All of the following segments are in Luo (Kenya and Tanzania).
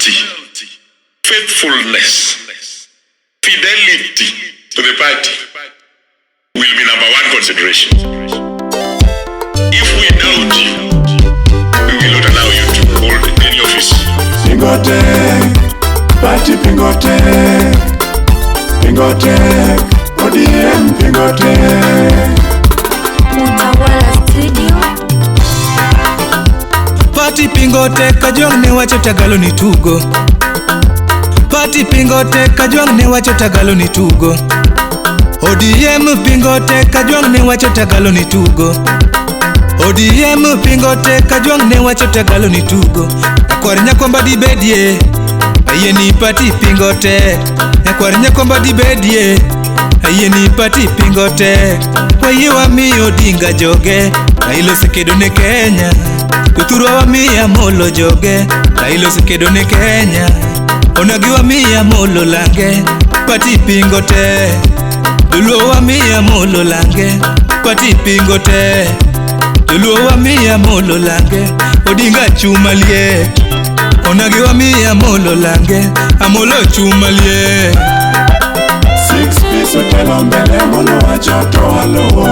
Loyalty, faithfulness, fidelity to the party will be number one consideration. If we doubt you, we will not allow you to hold any office. Pingo tek, party pingo tek, pingo tek, ODM pingo tek. Utawala Studio. Party pingo tek Kajwang' ne wacho tagalo ni tugo. Party pingo tek Kajwang' ne wacho tagalo ni tugo. ODM pingo tek Kajwang' ne wacho tagalo ni tugo. ODM pingo tek Kajwang' ne wacho tagalo ni tugo. Nyakwar nyakwamba dibedie, ayie ni party pingo tek. Nyakwar nyakwamba dibedie, ayie ni party pingo tek. Wayie wamiyo Odinga joge, Raila osekedo ne Kenya. Jothurwa wamiyo Amolo joge, Raila osekedo ne Kenya. Onagi wamiyo Amolo lange, party pingo tek. Joluo wamiyo Amolo lange, party pingo tek. Joluo wamiyo Amolo lange, Odinga chuma liet. Onagi wamiyo Amolo lange, Amolo chuma liet. Six piece otelo mbele Amolo wacho to waluwo.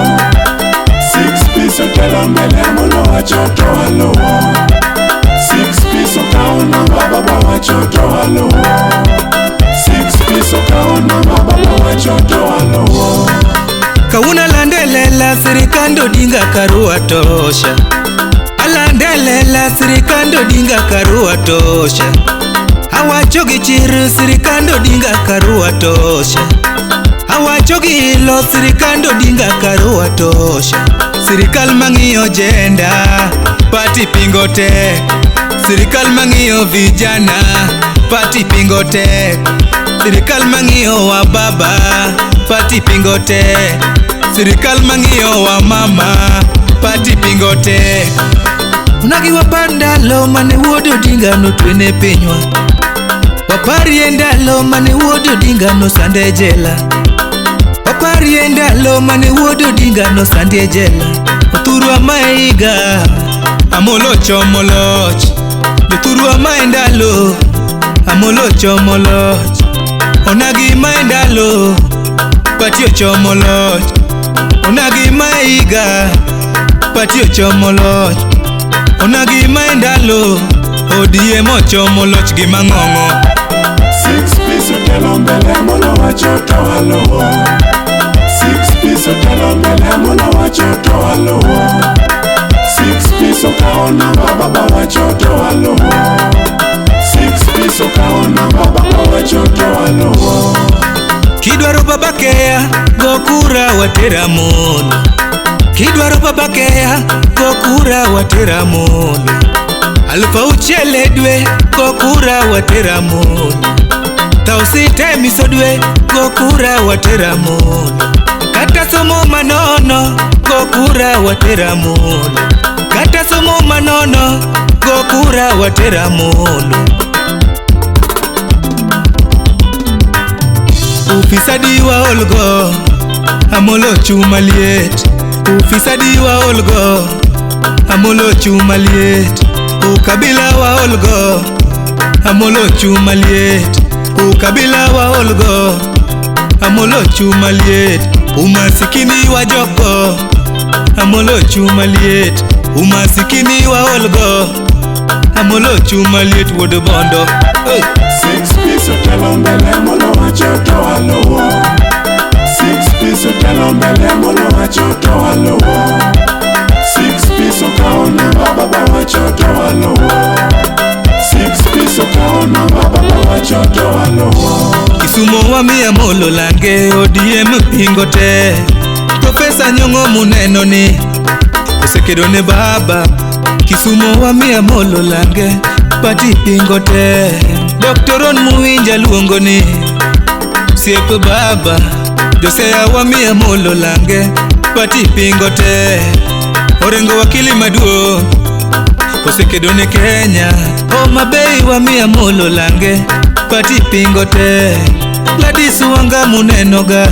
Six piece otelo mbele Amolo wacho to waluwo. Six piece okawo namba baba wacho to waluwo. Six piece okawo namba baba wacho to waluwo. Kawuono alande lela sirikand Odinga karua tosha. Alande lela sirikand Odinga karua tosha. Awacho gi chir sirikand Odinga karua tosha. Awacho gi ilo sirikand Odinga karua tosha. Sirikal mang'iyo gender, party pingo tek. Sirikal mang'iyo vijana, party pingo tek. Sirikal mang'iyo wa baba, party pingo tek. Sirikal mang'iyo wa mama, party pingo tek. Onagi wapar ndalo mane wuod Odinga notwene pinywa. Waparie ndalo mane wuod Odinga nosande e jela. Waparie ndalo mane wuod Odinga nosandi e jela. Othurwa ma e higa, Amolo chomo loch. Jothurwa ma e ndalo, Amolo chomo loch. Onagi ma e ndalo, party ochomo loch. Onagi ma e higa, party ochomo loch. Onagi ma e ndalo, ODM ochomo loch gi mang'ong'o. Six piece otelo mbele Amolo wacho to waluwo. Six piece otelo mbele Amolo wacho to waluwo. Six piece okawo namba baba wacho to waluwo. Six piece okawo namba baba wacho to waluwo. Kidwaro baba keya, go kura watera Amolo. Kidwaro baba keya, go kura watera Amolo. 6000 e dwe, go kura watera Amolo. Thou sita e miso dwe, go kura watera Amolo. Kata somo manono, go kura watera Amolo. Kata somo manono, go kura watera Amolo. Ufisadi waolgo, Amolo chuma liet. Ufisadi waolgo, Amolo chuma liet. Ukabila waolgo, Amolo chuma liet. Ukabila waolgo, Amolo chuma liet. Umasikini wajoko, Amolo chuma liet. Umasikini waolgo, Amolo chuma liet wuod Bondo. Hey. Six piece otelo mbele Amolo wacho to waluwo. Six piece otelo mbele Amolo wacho to waluwo. Six piece okawo namba baba wacho to waluwo. Six piece okawo namba baba wacho to waluwo. Kisumo wamiyo Amolo lange ODM pingo te. Profesa Nyong'o muneno ni osekedo ne baba. Kisumo wamiyo Amolo lange party pingo te. Dr. Ron Muwinja luongo ni osiep baba. Josea wamiyo Amolo lange party pingo te. Orengo wakili maduong' osekedo ne Kenya. Homa Bay wamiyo Amolo lange party pingo te. Gladys Wanga munenoga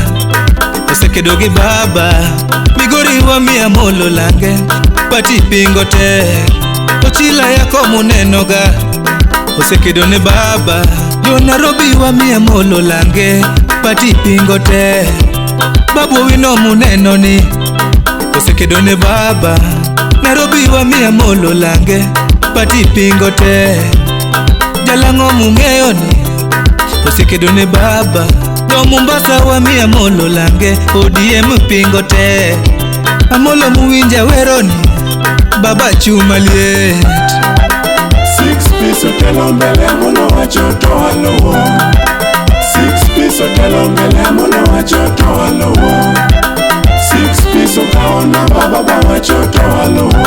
osekedo gi baba. Migori wamiyo Amolo lange party pingo te. Ochila yako munenoga Osekedo ne baba. Jo Nairobi wamiya molo lange pati pingo te. Babu Owino muneno ni osekedo ne baba. Nairobi wamiya molo lange pati pingo te. Jalang'o mung'eyo ni osekedo ne baba. Jo Mombasa wamiya molo lange ODM pingo te. Amolo muwinja weroni baba chuma liet. Six piece otelo mbele Amolo wacho to waluwo. Six piece otelo mbele Amolo wacho to waluwo. Six piece okawo namba baba wacho to waluwo.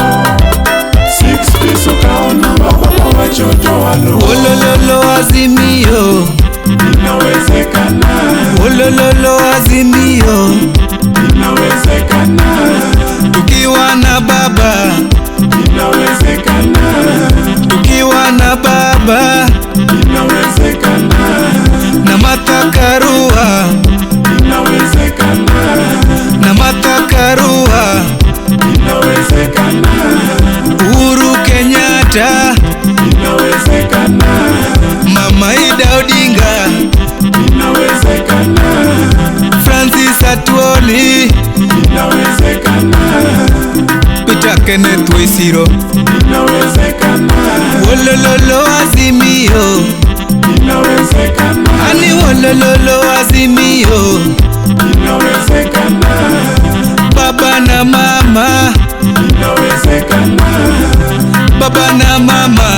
Six piece okawo namba baba wacho to waluwo. Olololo Azimio. Inawezekana. Olololo Azimio. Inawezekana. Tukiwa na baba. Inawezekana. Tukiwa na baba. Inawezekana. Na Martha Karua. Inawezekana. Na Martha Karua. Inawezekana. Uhuru Kenyatta. Inawezekana. Mama Ida Odinga. Inawezekana. Francis Atwoli. Inawezekana. Peter Kenneth Waisiro. Inawezekana. Wolololo Azimio. Inawezekana. Ani wolololo Azimio. Inawezekana. Baba na mama. Inawezekana. Baba na mama.